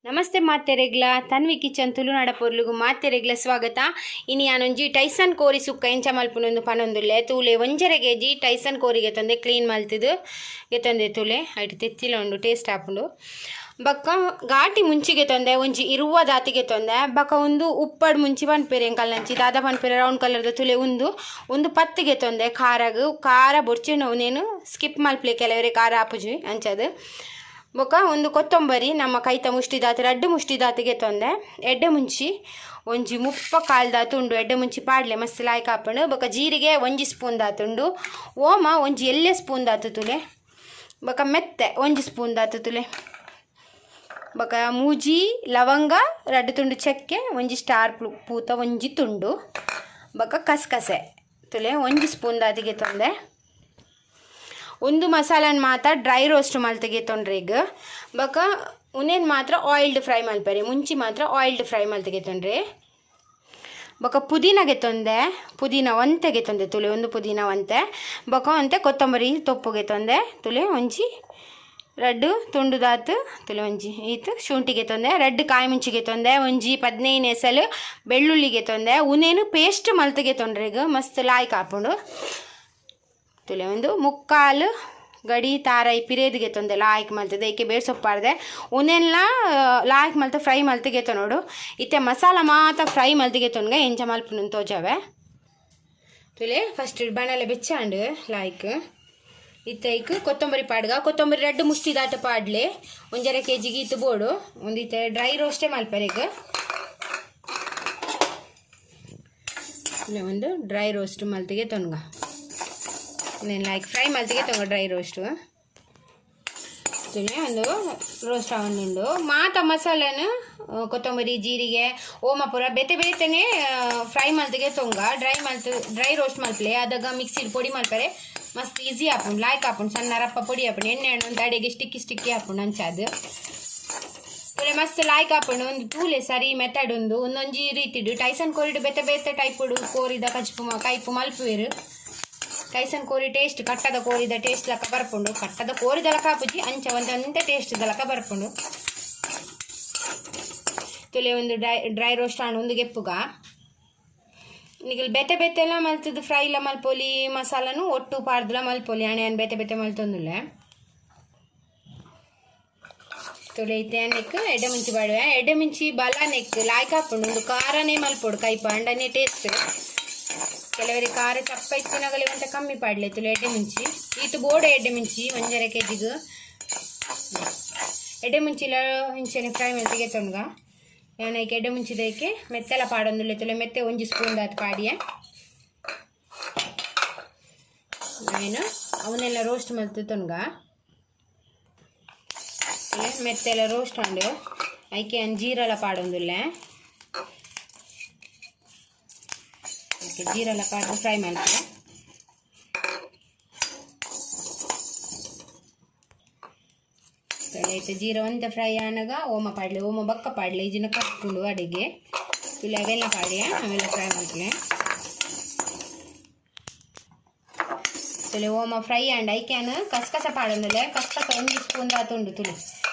Namaste ಮಾತೆರೆಗ್ಲ, Tanvi kitchen ತುಳುನಾಡ ಪೊರ್ಲುಗು ಮಾತೆರೆಗ್ಲ ಸ್ವಾಗತ. ಇನಿ ಯಾನೊಂಜಿ ಟೈಸನ್ ಕೋರಿ ಸುಕ್ಕ ಎಂಚ ಮಲ್ಪುನೊಂದು ಪನೊಂದುಲ್ಲೆ. ತೂಲೆ, 1.5 ಕೆಜಿ ಟೈಸನ್ ಕೋರಿಗೆ ತಂದೆ, ಕ್ಲೀನ್ ಮಲ್ತದು ಗೆತ್ತೊಂದೆ. ತೂಲೆ, ಐಟ್ ತೆತ್ತಿಲ ಉಂಡು, ಟೇಸ್ಟ್ ಆಪುಂಡು. ಬೊಕ್ಕ ಘಾಟಿ ಮುಂಚಿಗೆ ತೊಂದೆ, ಒಂಜಿ 20 ದಾತಿಗೆ ತೊಂದೆ. ಬೊಕ್ಕ ಒಂದು ಉಪ್ಪಡ್ ಮುಂಚಿ ಪನ್ಪೆರ್ ಎಂಕಲ್ನಂಚಿ, ದಾದ ಪನ್ಪೆರ್, ರೌಂಡ್ ಕಲರ್ದ ತುಲೆ. ಉಂದು ಒಂದು 10 ಗೆತೊಂದೆ ಖಾರಗ್. ಖಾರ ಬೊಡ್ಚಿನ ಉಂದೇನು ಸ್ಕಿಪ್ ಮಲ್ಪಲೆ, ಕೆಲವರೆ ಖಾರ ಆಪುಜಿ ಅಂಚದು. ಬೊಕ್ಕ ಒಂದು ಕೊತ್ತಂಬರಿ ನಮ್ಮ ಕೈತ ಮುಷ್ಟಿದಾತ್, ರಡ್ಡ್ ಮುಷ್ಟಿದಾತಿಗೆ ತೊಂದೆ. ಎಡ್ಡೆ ಮುಂಚಿ ಒಂಜಿ 30 ಕಾಲ್ದಾತು ಉಂಡು. ಎಡ್ಡೆ ಮುಂಚಿ ಪಾಡ್ಲೆ, ಮಸ್ತ್ ಲಾಯ್ಕ್ ಆಪುಂಡು. ಬೊಕ್ಕ ಜೀರಿಗೆ ಒಂಜಿ ಸ್ಪೂನ್ ದಾತುಂಡು. ಓಮ ಒಂಜಿ ಎಲ್ಲೆ ಸ್ಪೂನ್ ದಾತು ತುಲೆ. ಬೊಕ್ಕ ಮೆತ್ತೆ ಒಂಜಿ ಸ್ಪೂನ್ ದಾತು ತುಲೆ. ಬೊಕ್ಕ ಮೂಜಿ ಲವಂಗ, ರಡ್ಡ್ ತುಂಡು ಚಕ್ಕೆ, ಒಂಜಿ ಸ್ಟಾರ್ ಪೂತ ಒಂಜಿ ತುಂಡು. ಬೊಕ್ಕ ಕಸ್ಕಸೆ ತುಲೆ, ಒಂಜಿ ಸ್ಪೂನ್ ದಾತಿಗೆ ತೊಂದೆ. ಒಂದು ಮಸಾಲನ್ ಮಾತ್ರ ಡ್ರೈ ರೋಸ್ಟ್ ಮಲ್ತಿಗೆ ತೊಂಡ್ರೆ ಈಗ. ಬೊಕ್ಕ ಉನೇನ್ ಮಾತ್ರ ಆಯಿಲ್ಡ್ ಫ್ರೈ ಮಲ್ಪರೆ, ಮುಂಚಿ ಮಾತ್ರ ಆಯಿಲ್ಡ್ ಫ್ರೈ ಮಲ್ತಿಗೆ ತೊಂಡ್ರೆ. ಬೊಕ್ಕ ಪುದೀನಗೆ ತೊಂದೆ, ಪುದೀನ ಒಂತೆಗೆ ತೊಂದೆ ತುಲೆ, ಒಂದು ಪುದೀನ ಒಂತೆ. ಬೊಕ್ಕ ಒಂತೆ ಕೊತ್ತಂಬರಿ ತೊಪ್ಪುಗೆ ತೊಂದೆ ತುಲೆ, ಒಂಜಿ ರಡ್ಡು ತುಂಡು ದಾತು ತುಲೆ, ಒಂಜಿ ಈತ್ ಶುಂಠಿಗೆ ತೊಂದೆ, ರಡ್ಡು ಕಾಯಿ ಮುಂಚಿಗೆ ತೊಂದೆ, ಒಂಜಿ 15 ಎಸಲು ಬೆಳ್ಳುಳ್ಳಿಗೆ ತೊಂದೆ. ಉನೇನು ಪೇಸ್ಟ್ ಮಲ್ತಿಗೆ ತೊಂಡ್ರೆಗ್ ಮಸ್ತ್ ಲಾಯ್ಕ್ ಆಪುಂಡು. ತುಲೆ, ಒಂದು ಮುಕ್ಕಾಲು ಗಡಿ ತಾರೈ ಪಿರೇದಿಗೆ ತೊಂದೆ, ಲಾಯ್ಕ್ ಮಲ್ತದೆ. ಏಕೆ ಬೇರ್ ಸೊಪ್ಪಾರ್ದೆ ಉನೆಲ್ಲ ಲಾಯ್ಕ್ ಮಲ್ತ ಫ್ರೈ ಮಲ್ತಿಗೆ ನೋಡು. ಇತ್ತೆ ಮಸಾಲ ಮಾತ ಫ್ರೈ ಮಲ್ತಿಗೆ ತೊನ್ಗ, ಎಂಚ ಮಲ್ಪುನು ತೋಜಾವೆ. ತುಲೆ, ಫಸ್ಟ್ ಬಣಲೆ ಬೆಚ್ಚಾಂಡು ಲಾಯ್ಕ್. ಇತ್ತೈಕ್ ಕೊತ್ತಂಬರಿ ಪಾಡ್ಗ. ಕೊತ್ತಂಬರಿ ರಡ್ಡು ಮುಷ್ಟಿ ದಾಟ ಪಾಡ್ಲೆ, 1.5 ಕೆಜಿಗೆ ಇತ್ತು ಬೋಡು. ಒಂದು ಇತ್ತೆ ಡ್ರೈ ರೋಸ್ಟೇ ಮಲ್ಪರೆಗ್. ಒಂದು ಡ್ರೈ ರೋಸ್ಟ್ ಮಲ್ತಿಗೆ ತೊನ್ಗ, నేను ಲೈಕ್ ಫ್ರೈ ಮಲ್ತಿಗೆ ತೊಂಗ ಡ್ರೈ ರೋಸ್ಟು. ತುಲೆ, ಒಂದು ರೋಸ್ಟ್ ಆವೊಂದುಂಡು. ಮಾತ ಮಸಾಲೆನು, ಕೊತ್ತಂಬರಿ, ಜೀರಿಗೆ, ಓಮ ಪೂರ ಬೇತೆ ಬೇತೆನೆ ಫ್ರೈ ಮಲ್ತಿಗೆ ತೊಂಗ. ಡ್ರೈ ಮಲ್ತ್ ಡ್ರೈ ರೋಸ್ಟ್ ಮಲ್ಪಲೆ. ಅದಾಗ ಮಿಕ್ಸಿಡ್ ಪೊಡಿ ಮಲ್ಪರೆ ಮಸ್ತ್ ಈಸಿ ಆಪುಂಡು, ಲಾಯ್ಕ್ ಆಪುಂಡು. ಸಣ್ಣ ರಪ್ಪ ಪೊಡಿ ಆಪುಂಡು, ಎಣ್ಣೆ ಹಣ್ಣು ಒಂದು ಅಡೆಗೆ ಸ್ಟಿಕ್ಕಿ ಸ್ಟಿಕ್ಕಿ ಆಪುಂಡು ಅಂಚಾದು. ತುಲೆ, ಮಸ್ತ್ ಲಾಯ್ಕ್ ಆಪುಂಡು. ಒಂದು ತೂಲೆ ಸರಿ ಮೆಥಡ್ ಉಂದು. ಒಂದೊಂಜಿ ರೀತಿಡು ಟೈಸನ್ ಕೋರಿಡು ಬೇತೆ ಬೇತೆ ಟೈಪುಡು ಕೋರಿದ ಕಜ್ಪು ಕೈಪು ಮಲ್ಪುವೆರು. ಟೈಸನ್ ಕೋರಿ ಟೇಸ್ಟ್ ಕಟ್ಟದ ಕೋರಿದ ಟೇಸ್ಟ್ ಲಕ್ಕ ಬರ್ಪುಂಡು. ಕಟ್ಟದ ಕೋರಿದ ಲಕ್ಕ ಆಪುಜಿ, ಅಂಚ ಒಂದಂತೆ ಟೇಸ್ಟ್ ಲಕ್ಕ ಬರ್ಪುಂಡು. ತುಲೆ, ಒಂದು ಡ್ರೈ ಡ್ರೈ ರೋಸ್ಟ್ ಆಂಡ್, ಒಂದು ಗೆಪ್ಪುಗ. ನಿಗಲ್ ಬೇತೆ ಬೇತೆ ಎಲ್ಲ ಮಲ್ತದ್ದು ಫ್ರೈ ಎಲ್ಲ ಮಲ್ಪೊಲಿ, ಮಸಾಲನು ಒಟ್ಟು ಪಾಡ್ದಲ ಮಲ್ಪೊಲಿ. ಅಣೆ ಬೇತೆ ಬೇತೆ ಮಲ್ತೊಂದುಲ್ಲೆ. ತುಲೆ, ಇತ್ತೆ ನೆಕ್ ಎಡ್ಡೆ ಮುಂಚಿ ಪಾಡುವೆ. ಎಡ್ಡೆ ಮುಂಚಿ ಬಲ ನೆಕ್ ಲಾಯ್ಕ್ ಹಾಪುಂಡು. ಒಂದು ಖಾರನೇ ಮಲ್ಪೊಡು, ಕೈಪ ಅಂಡನೇ ಟೇಸ್ಟ್. ಕೆಲವರಿಗೆ ಖಾರ ಚಪ್ಪ ಇತ್ತಿನಗಲಿ ಒಂತೆ ಕಮ್ಮಿ ಪಾಡ್ಲೆ. ತುಲೆ, ಎಡ್ಡೆ ಮುಂಚಿ ಈತು ಬೋಡ. ಎಡ್ಡೆ ಮುಂಚಿ 1.5 ಕೆಜಿಗ್. ಎಡ್ಡೆ ಮುಂಚಿಲ ಇಂಚೆನೆ ಫ್ರೈ ಮಲ್ತಿಗೆ ತೊನ್ಗ. ಯಾನೈಕೆ ಎಡ್ಡೆ ಮುಂಚಿದೈಕೆ ಮೆತ್ತೆಲ ಪಾಡೊಂದುಲ್ಲೆ. ತುಲೆ, ಮೆತ್ತೆ ಒಂಜಿ ಸ್ಪೂನ್ ದಾತ್ ಪಾಡಿಯೆ. ಏನು ಅವನ್ನೆಲ್ಲ ರೋಸ್ಟ್ ಮಲ್ತು ತೊನ್ಗ. ಮೆತ್ತೆಲ್ಲ ರೋಸ್ಟ್ ಆಂಡು, ಐಕೆ ಜೀರಲ ಪಾಡೊಂದುಲ್ಲೆ. ಓಕೆ, ಜೀರೆಲ್ಲ ಪಾಡ್ದು ಫ್ರೈ ಮಲ್ಪುವೆ. ಐತೆ ಜೀರ ಒಂತೆ ಫ್ರೈ ಆನಗ ಓಮ ಪಾಡ್ಲೆ. ಓಮ ಬಕ್ಕ ಪಾಡ್ಲೆ, ಇಜಿನ ಕಪ್ಪುಂಡು ಅಡಿಗೆ. ತುಲೆ, ಅವೆಲ್ಲ ಪಾಡಿಯ, ಅವೆಲ್ಲ ಫ್ರೈ ಮಲ್ಪುಲೆ. ತುಲೆ, ಓಮ ಫ್ರೈ ಆಂಡ್, ಐಕ್ಯಾನ್ ಕಸ್ಕಸ ಪಾಡೊಂದುಲ್ಲೆ. ಕಸ್ಕಸ ಒಂಜಿ ಸ್ಪೂನ್ ದಾತುಂಡು. ತುಲೆ,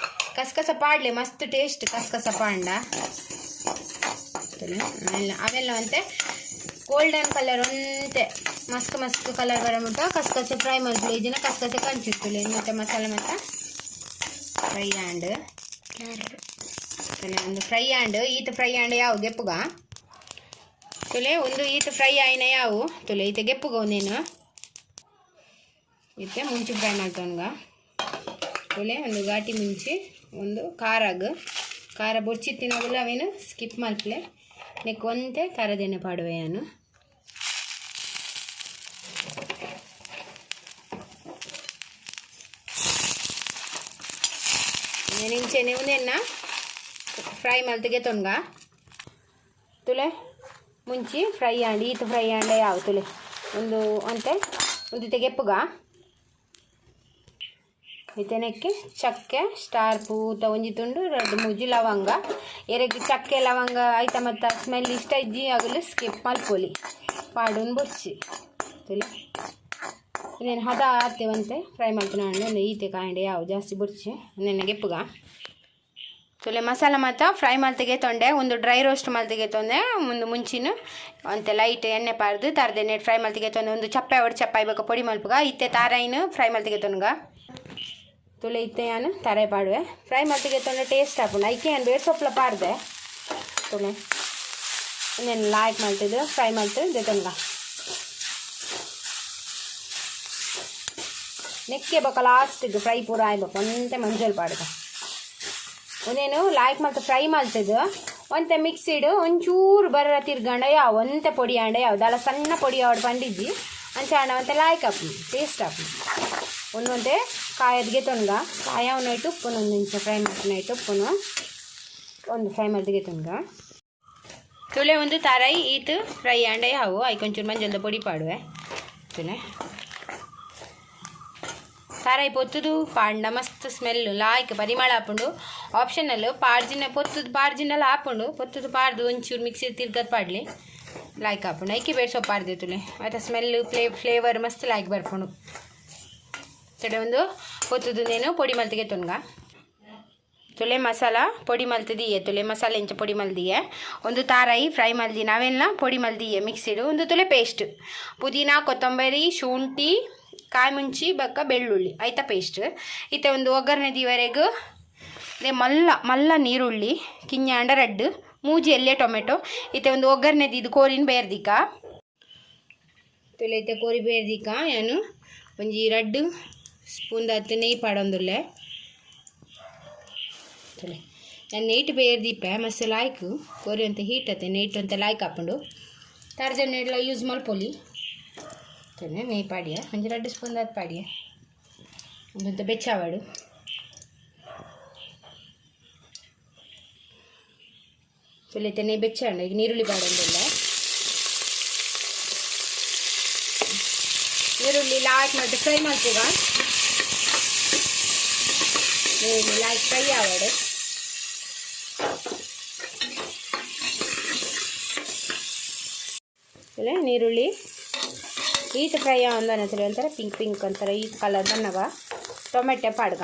ಕಸ್ಕಸ ಪಾಡ್ಲೆ, ಮಸ್ತ್ ಟೇಸ್ಟ್ ಕಸ್ಕಸ ಪಾಂಡ. ತುಲೆ, ಅವೆಲ್ಲ ಅವೆಲ್ಲ ಒಂತೆ ಗೋಲ್ಡನ್ ಕಲರ್, ಒಂತೆ ಮಸ್ತ್ ಮಸ್ತ್ ಕಲರ್ ಬರ ಮುಟ್ಟ ಕಸ್ಕಸೆ ಫ್ರೈ ಮಲ್ಪುಲೆ. ಇಜಿನ ಕಸ್ಕಸೆ ಕಂಚಿತ್ತುಲೆ. ಮತ್ತೆ ಮಸಾಲೆ ಮತ್ತೆ ಫ್ರೈ ಆಂಡ್. ತುಲೆ, ಒಂದು ಫ್ರೈ ಆಂಡ್, ಈತ ಫ್ರೈ ಆಂಡ್ ಯಾವು ಗೆಪ್ಪುಗ. ತುಲೆ, ಒಂದು ಈತ ಫ್ರೈ ಆಯ್ನ ಯಾವು. ತುಲೆ, ಈತ ಗೆಪ್ಪುಗ ಒಂದೇನು. ಇತ್ತೆ ಮುಂಚಿ ಫ್ರೈ ಮಲ್ತೊನ್ಗ. ತುಲೆ, ಒಂದು ಘಾಟಿ ಮುಂಚಿ, ಒಂದು ಖಾರಾಗ್. ಖಾರ ಬೊರ್ಚಿ ತಿನ್ನೋದಿಲ್ಲ, ಅವೇನು ಸ್ಕಿಪ್ ಮಲ್ಪಲೆ. ನೆಕ್ ಒಂತೆ ಖಾರದೆಣ್ಣೆ ಪಾಡುವೆ ನಾನು. ಇಂಚೆನೆ ಉಂದೆನ್ನ ಫ್ರೈ ಮಲ್ತಿಗೆ ತೊನ್ಗ. ತುಲೆ, ಮುಂಚಿ ಫ್ರೈ ಆಂಡ್, ಈತ ಫ್ರೈ ಆಂಡ್ ಯಾವ. ತುಲೆ, ಒಂದು ಅಂತೆ ಒಂದು ಗೆಪ್ಪುಗ. ಇತ್ತನೆಕ್ಕೆ ಚಕ್ಕೆ, ಸ್ಟಾರ್ ಪೂತ ಒಂಜಿ ತುಂಡು, ರಡ್ಡ್ ಮೂಜಿ ಲವಂಗ. ಎರೆಗ್ ಚಕ್ಕೆ ಲವಂಗ ಐತ ಮತ್ತು ಸ್ಮೆಲ್ ಇಷ್ಟ ಇಜ್ಜಿ, ಆಗಲು ಸ್ಕಿಪ್ ಮಲ್ಪೊಲಿ, ಪಾಡೊಂದು ಬೊರ್ಚಿ. ತುಲೆ, ಇನ್ನೇನು ಹದ ಆತೆ, ಫ್ರೈ ಮಲ್ಪುನ. ಒಂದು ಈತೆ ಕಾಂಡೆ ಯಾವ, ಜಾಸ್ತಿ ಬೊರ್ಚಿ. ನೆನ್ನೆ ಗೆಪ್ಪುಗ. ತುಲೆ ಮಸಾಲ ಮಾತ ಫ್ರೈ ಮಲ್ತಿಗೆ ತೊಂಡೆ ಒಂದು ಡ್ರೈ ರೋಸ್ಟ್ ಮಲ್ತಿಗೆ ತೊಂದೆ ಒಂದು ಮುಂಚಿನ ಅಂತೆ ಲೈಟ್ ಎಣ್ಣೆ ಪಾರ್ದು ತಾರದೆ ನೆಟ್ ಫ್ರೈ ಮಲ್ತಿಗೆ ತೊಂದೆ ಒಂದು ಚಪ್ಪೆ ಅವಡು ಚಪ್ಪ ಇವಾಗ ಪೊಡಿ ಮಲ್ಪುಗ ಇತ್ತೆ ತಾರಾಯಿನ ಫ್ರೈ ಮಲ್ತಿಗೆ ತೊನ್ಗ ತುಲೆ ಇತ್ತೆ ಯಾನು ತಾರಾಯಿ ಪಾಡುವೆ ಫ್ರೈ ಮಲ್ತಿಗೆ ತೊಂಡೆ ಟೇಸ್ಟ್ ಆಪುಂಡು ಐಕೆ ಯಾನು ಬೇರೆ ಸೊಪ್ಪಲ ಪಾರ್ದೆ ತುಲೆ ಒಂದೇನು ಲಾಯ್ಕ್ ಮಲ್ತಿದ್ದು ಫ್ರೈ ಮಲ್ತು ದೆತೊನ್ಗ ನೆಕ್ಕೆ ಬೊಕ ಲಾಸ್ಟಿಗೆ ಫ್ರೈ ಪೂರ ಆಯ್ಬೇಕು ಒಂತೆ ಮಂಜಲ್ ಪಾಡ್ಗ ಒಂದೇನು ಲಾಯ್ಕ್ ಮಲ್ತು ಫ್ರೈ ಮಲ್ತಿದ್ದು ಒಂತೆ ಮಿಕ್ಸಿಡ್ ಒಂಚೂರು ಬರ ತಿರ್ಗಂಡ ಯಾವ ಒಂತೆ ಪೊಡಿ ಆಂಡ ಯಾವ್ದು ಅಲ್ಲ ಸಣ್ಣ ಪೊಡಿ ಆವಡ್ ಪಂಡಿದ್ದಿ ಅಂಚ ಆಂಡ ಒಂತೆ ಲಾಯ್ಕ್ ಆಪುಂಡು ಟೇಸ್ಟ್ ಆಪುಂಡು ಒಂದೊಂತೆ ಕಾಯದ್ಗೆ ತೊನ್ಗ ಕಾಯ ಅವನೈಟು ಉಪ್ಪುನು ಒಂದು ನಿಮಿಷ ಫ್ರೈ ಮಾಡ್ತಾನೆ ಉಪ್ಪುನು ಒಂದು ಫ್ರೈ ಮಲ್ತಿಗೆ ತೊನ್ಗ ತುಲೆ ಒಂದು ತಾರಾಯಿ ಈತು ಫ್ರೈ ಆಂಡ ಯಾವು ಐಕೊಂಚೂರು ಮಂಜಲ್ದ ಪೊಡಿ ಪಾಡುವೆ ತುಲೆ ತಾರಾಯಿ ಪೊತ್ತುದು ಪಾಂಡ ಮಸ್ತ್ ಸ್ಮೆಲ್ ಲಾಯ್ಕ್ ಪರಿಮಳ ಆಪುಂಡು ಆಪ್ಷನಲ್ ಪಾಡ್ಜಿನ ಪೊತ್ತುದು ಪಾಡ್ಜಿನಲ್ಲ ಆಪುಂಡು ಪೊತ್ತುದು ಪಾಡ್ದು ಒಂಚೂರು ಮಿಕ್ಸಿ ತಿರ್ಗದ್ ಪಾಡ್ಲಿ ಲಾಯ್ಕ್ ಆಪುಂಡು ಐಕೆ ಬೇಡ ಸೊಪ್ಪು ಪಾಡ್ದೆ ತುಲೆ ಆಯ್ತಾ ಸ್ಮೆಲ್ ಫ್ಲೇವರ್ ಮಸ್ತ್ ಲಾಯ್ಕ್ ಬರ್ಪುಂಡು ತಡೆ ಒಂದು ಪೊತ್ತುದು ನೇನು ಪೊಡಿ ಮಲ್ತಿಗೆ ತೊನ್ಗ ತುಲೆ ಮಸಾಲ ಪೊಡಿ ಮಲ್ತದಿಯೆ ತುಲೆ ಮಸಾಲೆ ಇಂಚ ಪೊಡಿ ಮಲ್ದಿಯೆ ಒಂದು ತಾರಾಯಿ ಫ್ರೈ ಮಲ್ದಿ ನಾವೆಲ್ಲ ಪೊಡಿ ಮಲ್ದಿಯೆ ಮಿಕ್ಸಿಡು ಒಂದು ತುಲೆ ಪೇಸ್ಟ್ ಪುದೀನ ಕೊತ್ತಂಬರಿ ಶುಂಠಿ ಕಾಯಿ ಮುಂಚಿ ಬಕ್ಕ ಬೆಳ್ಳುಳ್ಳಿ ಆಯ್ತಾ ಪೇಸ್ಟ್ ಇತ್ತೆ ಒಂದು ಒಗ್ಗರಣೆ ದಿವರೆಗೂ ಅದೇ ಮಲ್ಲ ಮಲ್ಲ ನೀರುಳ್ಳಿ ಕಿಂಜಾಂಡ ರಡ್ಡು ಮೂಜಿ ಎಲ್ಲೆ ಟೊಮೆಟೊ ಇತ್ತೆ ಒಂದು ಒಗ್ಗರಣೆ ಇದು ಕೋರಿನ ಬೇರ್ದಿಕ್ಕ ತುಲೆ ಇತ್ತೆ ಕೋರಿ ಬೇರ್ದಿಕ್ಕ ಏನು ಒಂಜಿ ರಡ್ಡು ಸ್ಪೂನ್ ದಾತ್ ನೆಯ್ಯಿ ಪಾಡೊಂದುಲ್ಲೆ ತುಲೆ ನಾನು ನೆಯ್ಟ್ ಬೇರ್ದಿಪ್ಪೆ ಮಸ್ತ್ ಲಾಯ್ಕ್ ಕೋರಿ ಅಂತ ಹೀಟ್ ಅತ್ತೆ ನೆಯ್ಟ್ ಅಂತ ಲಾಯ್ಕ್ ಹಾಕೊಂಡು ತಾರ್ಜನ್ ಎಡ್ಲ ಯೂಸ್ ಮಲ್ಪೊಲಿ ತುಲೆ ನೆಯ್ಯಿ ಪಾಡಿಯ ಒಂಜಿ ರಡ್ಡು ಸ್ಪೂನ್ ದಾತ್ ಪಾಡಿಯ ಒಂದೊಂದು ಬೆಚ್ಚಾವಡು ತುಲೆ ಇತ್ತೆ ನೆಯ್ಯಿ ಬೆಚ್ಚಾಂಡ ಈಗ ನೀರುಳ್ಳಿ ಪಾಡೊಂದುಲ್ಲೆ ನೀರುಳ್ಳಿ ಲಾಯ್ಕ್ ಮಲ್ತ್ ಫ್ರೈ ಮಲ್ಪುಗ ನೀರುಳ್ಳಿ ಲಾಯ್ಕ್ ಫ್ರೈ ಆವಡು ತುಲೆ ನೀರುಳ್ಳಿ ಈತ ಫ್ರೈ ಅಂದನ ತುಲೆ ಒಂಥರ ಪಿಂಕ್ ಪಿಂಕ್ ಅಂತಾರೆ ಈ ಕಲರ್ ಬನ್ನಗ ಟೊಮೆಟೊ ಪಾಡ್ಗ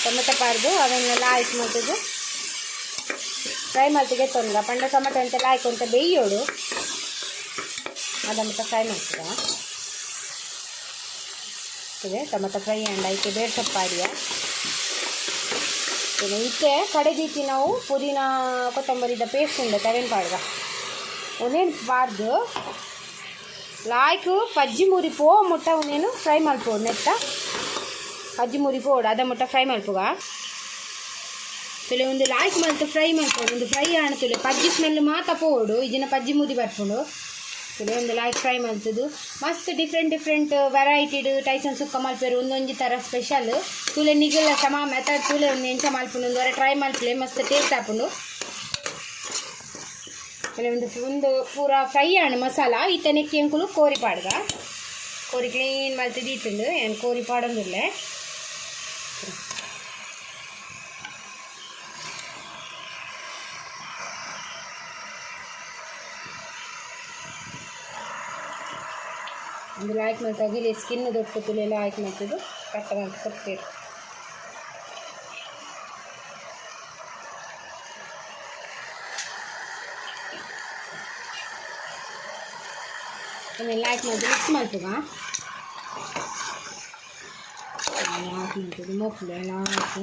ಟೊಮೆಟೊ ಪಾಡ್ದು ಅವೆನ್ನೆಲ್ಲ ಲಾಯ್ಕ್ ಮಲ್ತುದು ಫ್ರೈ ಮಲ್ತಿಗೆ ತೊನ್ಗ ಪಂಡ ಟೊಮೆಟೊ ಅಂತೆಲ್ಲ ಹಾಕೊಂತ ಬೇಯೋಡು ಅದನ್ನ ಫ್ರೈ ಮಾಡ್ತದ ಇದೆ ಟೊಮೆಟೊ ಫ್ರೈ ಅಂಡ್ ಐತೆ ಬೇರೆ ಸೊಪ್ಪು ಪಾಡಿಯ ಇತ್ತೆ ಕಡೆದೀತಿ ನಾವು ಪುದೀನ ಕೊತ್ತಂಬರಿದ ಪೇಸ್ಟ್ ಉಂಡೆ ತವೇನು ಪಾಡ್ಗ ಒಂದೇನು ಪಾಡ್ದು ಲಾಯ್ಕ್ ಪಜ್ಜಿ ಮುರಿ ಪೋ ಮುಟ್ಟ ಒಂದೇನು ಫ್ರೈ ಮಲ್ಪೋಡು ನೆತ್ತ ಪಜ್ಜಿ ಮುರಿ ಪೋಡು ಅದ ಮುಟ್ಟ ಫ್ರೈ ಮಲ್ಪುಗ ತುಲೆ ಒಂದು ಲಾಯ್ಕ್ ಮಲ್ತು ಫ್ರೈ ಮಲ್ಪೋಡು ಒಂದು ಫ್ರೈ ಆಣ ತುಲೆ ಪಜ್ಜಿ ಸ್ಮೆಲ್ ಮಾತ ಪೋಡು ಇಜಿನ ಪಜ್ಜಿ ಮುದಿ ಬರ್ಪುಂಡು ತುಲೆ ಒಂದು ಲಾಯ್ಕ್ ಫ್ರೈ ಮಲ್ತುದು ಮಸ್ತ್ ಡಿಫ್ರೆಂಟ್ ಡಿಫ್ರೆಂಟ್ ವೆರೈಟಿಡ್ ಟೈಸನ್ ಸುಕ್ಕ ಮಲ್ಪೇರು ಒಂದೊಂಜಿ ಥರ ಸ್ಪೆಷಲ್ ತುಲೆ ನಿಗಲ ಸಮ ಮೆಥಡ್ ತುಲೆ ಒಂದು ಎಂಚ ಮಲ್ಪುಂಡು ಒಂದು ವರ ಟ್ರೈ ಮಲ್ಪಲೆ ಮಸ್ತ್ ಟೇಸ್ಟ್ ಆಪುಂಡು ತುಲೆ ಒಂದು ಒಂದು ಪೂರ ಫ್ರೈ ಆಣ್ ಮಸಾಲ ಇತ್ತನೆಕ್ಕೆ ಎಂಕುಲು ಕೋರಿ ಪಾಡ್ಗ ಕೋರಿ ಕ್ಲೀನ್ ಮಲ್ತುದು ಇತ್ತುಂಡು ಏನು ಕೋರಿ ಪಾಡೊಂದುಲ್ಲೆ ಒಂದು ಲಾಯ್ಕ್ ಮಲ್ತಾಗ ಇಲ್ಲಿ ಸ್ಕಿನ್ ದೊಡ್ಡ ತುಲೆ ಲಾಯ್ಕ್ ಮಲ್ತುದು ಕಟ್ಟ ಮಲ್ತು ಕೊಡ್ತೀರಿ ಆಮೇಲೆ ಲಾಯ್ಕ್ ಮಲ್ತು ಮಿಕ್ಸ್ ಮಲ್ಪುಗ ಲಾಯ್ಕ್ ಮಲ್ತುದು ಮೊಪ್ಲು ಲಾಯ್ಕ್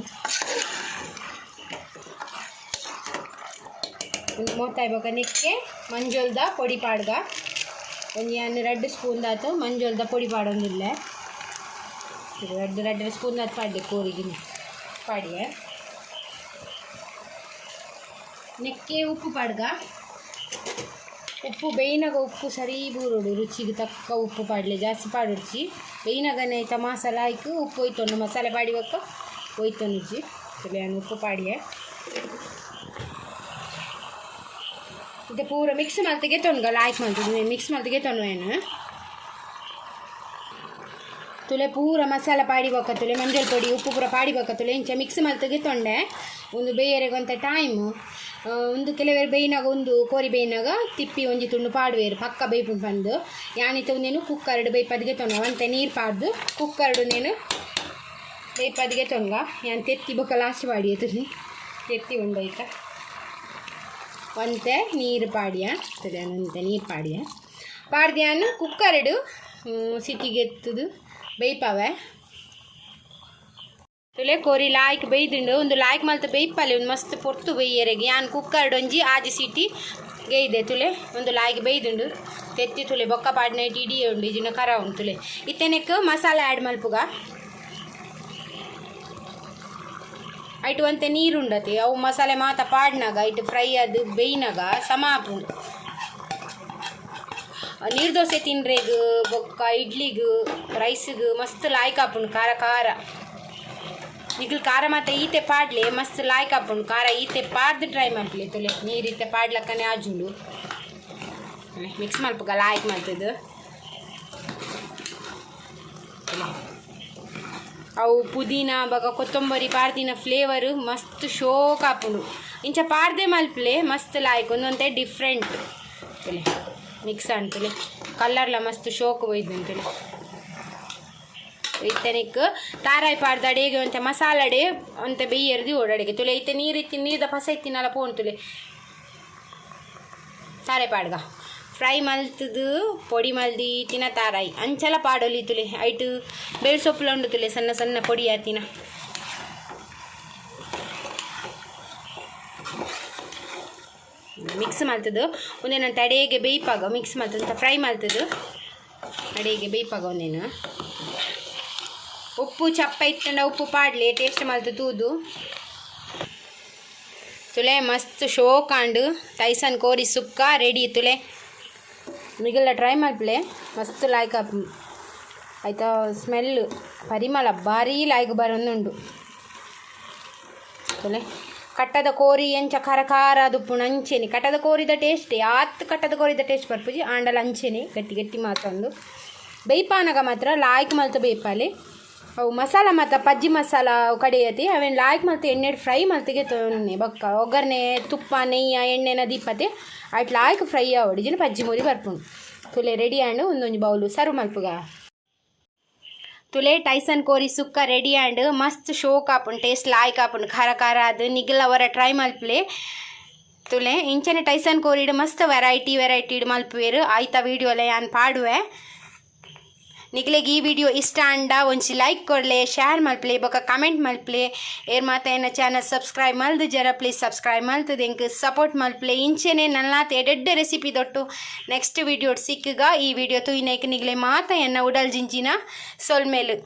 ಒಂದು ಮೂವತ್ತಾಯ್ ಬೊಕ ನೆಕ್ಕೆ ಮಂಜೊಲ್ದ ಪೊಡಿ ಪಾಡ್ಗ ಒಂಜಿ ಯಾನ್ ರಡ್ಡ್ ಸ್ಪೂನ್ ದಾತು ಮಂಜೊಲ್ದ ಪೊಡಿ ಪಾಡೊಂದುಲ್ಲೆ ರಡ್ಡ್ ರಡ್ಡ್ ಸ್ಪೂನ್ ದಾತ್ ಪಾಡ್ಲೆ ಕೋರಿಗೆ ಪಾಡಿಯೆ ನೆಕ್ಕೆ ಉಪ್ಪು ಪಾಡ್ಗ ಉಪ್ಪು ಬೇಯ್ನಾಗ ಉಪ್ಪು ಸರಿ ಬೂರೋಡು ರುಚಿಗೆ ತಕ್ಕ ಉಪ್ಪು ಪಾಡ್ಲೆ ಜಾಸ್ತಿ ಪಾಡೊಡ್ಚಿ ಬೇಯ್ನಾಗನೆ ಐತ ಮಸಾಲ ಹಾಕಿ ಉಪ್ಪು ಒಯ್ತೊಂಡು ಮಸಾಲೆ ಪಾಡಿ ಬೊಕ್ಕ ಒಯ್ತೊಂಡುಜಿ ಯಾನ್ ಉಪ್ಪು ಪಾಡಿಯೆ ಇದು ಪೂರ ಮಿಕ್ಸ್ ಮಲ್ತಿಗೆ ತೊನ್ಗ ಲಾಯ್ಕ್ ಮಲ್ತುದು ಮಿಕ್ಸ್ ಮಲ್ತಿಗೆ ತೊನ್ವೇನು ತುಲೆ ಪೂರ ಮಸಾಲ ಪಾಡಿ ಬೊಕ್ಕ ತುಲೆ ಮಂಜಲ್ ಪೊಡಿ ಉಪ್ಪು ಪೂರ ಪಾಡಿ ಬೊಕ್ಕ ತುಲೆ ಇಂಚ ಮಿಕ್ಸ್ ಮಲ್ತಿಗೆ ತೊಂಡೆ ಒಂದು ಬೇಯರೆಗ್ ಒಂತೆ ಟೈಮ್ ಒಂದು ಕೆಲವರು ಬೇಯ್ನಾಗ ಒಂದು ಕೋರಿ ಬೇಯ್ನಾಗ ತಿಪ್ಪಿ ಒಂಜಿ ತುಂಡು ಪಾಡುವೇರು ಪಕ್ಕ ಬೇಯ್ಪುಂಡು ಪಂದು ಯಾನಿತ ಒಂದೇನು ಕುಕ್ಕರ್ಡ್ ಬೇಯ್ಪದಿಗೆ ತೊಂಡ ಒಂತೆ ನೀರು ಪಾಡ್ದು ಕುಕ್ಕರ್ಡ್ ಒಂದೇನು ಬೇಯ್ಪದಿಗೆ ತೊಂಗ ಯಾನ್ ತೆತ್ತಿ ಬೊಕ್ಕ ಲಾಸ್ಟ್ ಪಾಡಿಯ ತುಲಿ ತೆತ್ತಿ ಉಂಡೈತ ಒಂತೆ ನೀರು ಪಾಡಿಯ ತುಲೆ ಒಂತೆ ನೀರು ಪಾಡಿಯ ಪಾಡ್ದ್ಯಾನ್ ಕುಕ್ಕರ್ಡು ಸಿಟಿಗೆ ಎತ್ತುದು ಬೇಯ್ಪಾವೆ. ತುಲೆ ಕೋರಿ ಲಾಯ್ಕ್ ಬೇಯ್ದುಂಡು ಒಂದು ಲಾಯ್ಕ್ ಮಲ್ತ ಬೇಯ್ಪಲೆ ಒಂದು ಮಸ್ತ್ ಪೊರ್ತು ಬೇಯ್ಯರೆಗೆ ಯಾನ್ ಕುಕ್ಕರ್ಡ್ ಒಂಜಿ ಆಜಿ ಸಿಟಿ ಗೇಯ್ದೆ. ತುಲೆ ಒಂದು ಲಾಯ್ಕ್ ಬೇಯ್ದುಂಡು ತೆತ್ತಿ ತುಲೆ ಬೊಕ್ಕ ಪಾಡ್ನ ಇಡೀ ಉಂಡು ಇಜಿನ ಕರ ಉಂಡು. ತುಲೆ ಇತ್ತೆನೆಕ್ ಮಸಾಲೆ ಆ್ಯಡ್ ಮಲ್ಪುಗ. ಐಟು ಒಂತೆ ನೀರು ಉಂಡತಿ ಅವು ಮಸಾಲೆ ಮಾತ ಪಾಡ್ನಾಗ ಐಟು ಫ್ರೈ ಅದು ಬೇಯ್ನಾಗ ಸಮ ಆಪುಂಡು. ನೀರು ದೋಸೆ ತಿನ್ರೆಗ್ ಬೊಕ್ಕ ಇಡ್ಲಿಗ್ ರೈಸ್ಗ್ ಮಸ್ತ್ ಲಾಯ್ಕ್ ಆಪುಂಡು. ಖಾರ ಖಾರ ನಿಗ್ಲು ಖಾರ ಮಾತ ಈತೆ ಪಾಡ್ಲೆ ಮಸ್ತ್ ಲಾಯ್ಕ್ ಆಪುಂಡು. ಖಾರ ಈತೆ ಪಾಡ್ದು ಟ್ರೈ ಮಲ್ಪಲೆ. ತುಲೆ ನೀರು ಈತೆ ಪಾಡ್ಲಕ್ಕನೆ ಆಜುಂಡು. ಮಿಕ್ಸ್ ಮಲ್ಪುಗ ಲಾಯ್ಕ್ ಮಲ್ತದು. ಅವು ಪುದೀನ ಬೊಕ ಕೊತ್ತಂಬರಿ ಪಾಡ್ದಿನ ಫ್ಲೇವರ್ ಮಸ್ತ್ ಶೋಕ್ ಆಪುಂಡು. ಇಂಚ ಪಾಡ್ದೆ ಮಲ್ಪಲೆ ಮಸ್ತ್ ಲಾಯ್ಕ್ ಒಂದೊಂತೆ ಡಿಫ್ರೆಂಟ್. ತುಲೆ ಮಿಕ್ಸ್ ಆಂಡ್ ಕಲರ್ಲ ಮಸ್ತ್ ಶೋಕ್ ಒಯ್ದು. ಇತ್ತನಿಕ್ ತಾರಾಯಿ ಪಾಡ್ದು ಅಡಿಗೆ ಒಂತೆ ಮಸಾಲಡೆ ಒಂತೆ ಬೇಯರ್ದಿ ಓಡಾಡಿಗೆ. ತುಲೆ ಇತ್ತೆ ನೀರು ಇತ್ತಿ ನೀರ್ದ ಪಸ ಇತ್ತಿನಲ್ಲ ಪೋನ್. ತುಲೆ ತಾರಾಯಿ ಪಾಡ್ಗ ಫ್ರೈ ಮಲ್ತದು ಪೊಡಿ ಮಲ್ದಿ ತಿನ ತಾರಾಯಿ ಅಂಚಲ ಪಾಡೊಲಿ. ತುಲೆ ಐಟು ಬೇಳ್ ಸೊಪ್ಪುಲ ಉಂಡು. ತುಲೆ ಸಣ್ಣ ಸಣ್ಣ ಪೊಡಿ ಆತಿನ ಮಿಕ್ಸ್ ಮಲ್ತದು ಒಂದೇನು ಅಡಿಗೆ ಬೇಯ್ಪಾಗ ಮಿಕ್ಸ್ ಮಲ್ತದು ಫ್ರೈ ಮಲ್ತದು ಅಡಿಗೆ ಬೇಯ್ಪಾಗ. ಒಂದೇನು ಉಪ್ಪು ಚಪ್ಪ ಇತ್ತಂಡ ಉಪ್ಪು ಪಾಡ್ಲಿ ಟೇಸ್ಟ್ ಮಲ್ತು ತೂದು. ತುಲೆ ಮಸ್ತ್ ಶೋಕಾಂಡು ಟೈಸನ್ ಕೋರಿ ಸುಕ್ಕ ರೆಡಿ. ತುಲೆ ನಿಗಲ್ಲ ಟ್ರೈ ಮಲ್ಪಲೆ ಮಸ್ತ್ ಲಾಯ್ಕ್ ಆಯ್ತಾ. ಸ್ಮೆಲ್ ಪರಿಮಳ ಭಾರೀ ಲಾಯ್ಕ್ ಬರೊಂದುಂಡು. ತುಲೆ ಕಟ್ಟದ ಕೋರಿ ಎಂಚ ಖಾರ ಖಾರ ದುಪ್ಪುಂಡು ಅಂಚೆನೆ ಕಟ್ಟದ ಕೋರಿದ ಟೇಸ್ಟ್ ಆತ್ ಕಟ್ಟದ ಕೋರಿದ ಟೇಸ್ಟ್ ಬರ್ಪುಜಿ ಆಂಡಲ ಅಂಚೆನೆ ಗಟ್ಟಿ ಗಟ್ಟಿ ಮಾತೊಂದು ಬೇಯ್ಪಾನಗ ಮಾತ್ರ ಲಾಯ್ಕ್ ಮಲ್ತ ಬೇಯ್ಪಾಲೆ. ಅವು ಮಸಾಲ ಮಾತ ಪಜ್ಜಿ ಮಸಾಲ ಅವು ಕಡೆಯತಿ ಅವೇನು ಲಾಯ್ಕ್ ಮಲ್ತ ಎಣ್ಣೆ ಫ್ರೈ ಮಲ್ತಿಗೆ ತೊನ್ನೆ ಬೊಕ್ಕ ಒಗ್ಗರಣೆ ತುಪ್ಪ ನೆಯ್ಯ ಎಣ್ಣೆನ ದೀಪತೆ ಅಟ್ ಲಾಯ್ಕ್ ಫ್ರೈ ಆವೊಡು ಇಜಿಂಡ ಪಜ್ಜಿ ಮುರಿ ಬರ್ಪುಂಡು. ತುಲೆ ರೆಡಿ ಆಂಡ್ ಒಂದೊಂಜಿ ಬೌಲು ಸರ್ವ್ ಮಲ್ಪುಗ. ತುಲೆ ಟೈಸನ್ ಕೋರಿ ಸುಕ್ಕ ರೆಡಿ ಆಂಡ್ ಮಸ್ತ್ ಶೋಕ್ ಆಪುಂಡು ಟೇಸ್ಟ್ ಲಾಯ್ಕ್ ಆಪುಂಡು ಖಾರ ಖಾರ ಅದು ನಿಗಲ ಅವರ ಟ್ರೈ ಮಲ್ಪಲೆ. ತುಲೆ ಇಂಚನೆ ಟೈಸನ್ ಕೋರಿಡ್ ಮಸ್ತ್ ವೆರೈಟಿ ವೆರೈಟಿ ಮಲ್ಪುವೆರ್ ಆಯ್ತಾ ವೀಡಿಯೋಲೆ ಯಾನ್ ಪಾಡುವೆ. ನಿಗಲೆಗ್ ಈ ವಿಡಿಯೋ ಇಷ್ಟ ಅಂಡ ಒಂಜಿ ಲೈಕ್ ಕೊಡ್ಲೆ, ಶೇರ್ ಮಲ್ಪಲೆ ಬೊಕ ಕಮೆಂಟ್ ಮಲ್ಪಲೆ. ಏರ್ ಮಾತ ಎನ್ನ ಚಾನಲ್ ಸಬ್ಸ್ಕ್ರೈಬ್ ಮಲ್ದು ಜರ ಪ್ಲೀಸ್ ಸಬ್ಸ್ಕ್ರೈಬ್ ಮಲ್ತದೆ ಎಂಕ್ ಸಪೋರ್ಟ್ ಮಲ್ಪಲೆ. ಇಂಚೆನೆ ನಲ್ಲಾತ್ ಎಡೆಡ್ಡೆ ರೆಸಿಪಿ ದೊಟ್ಟು ನೆಕ್ಸ್ಟ್ ವಿಡಿಯೋ ಸಿಕ್ಕಗ. ಈ ವಿಡಿಯೋ ತೂಯಿನೈಕ್ ನಿಗಲೆ ಮಾತ ಎನ್ನ ಉಡಲ್ ಜಿಂಜಿನ ಸೊಲ್ಮೆಲು.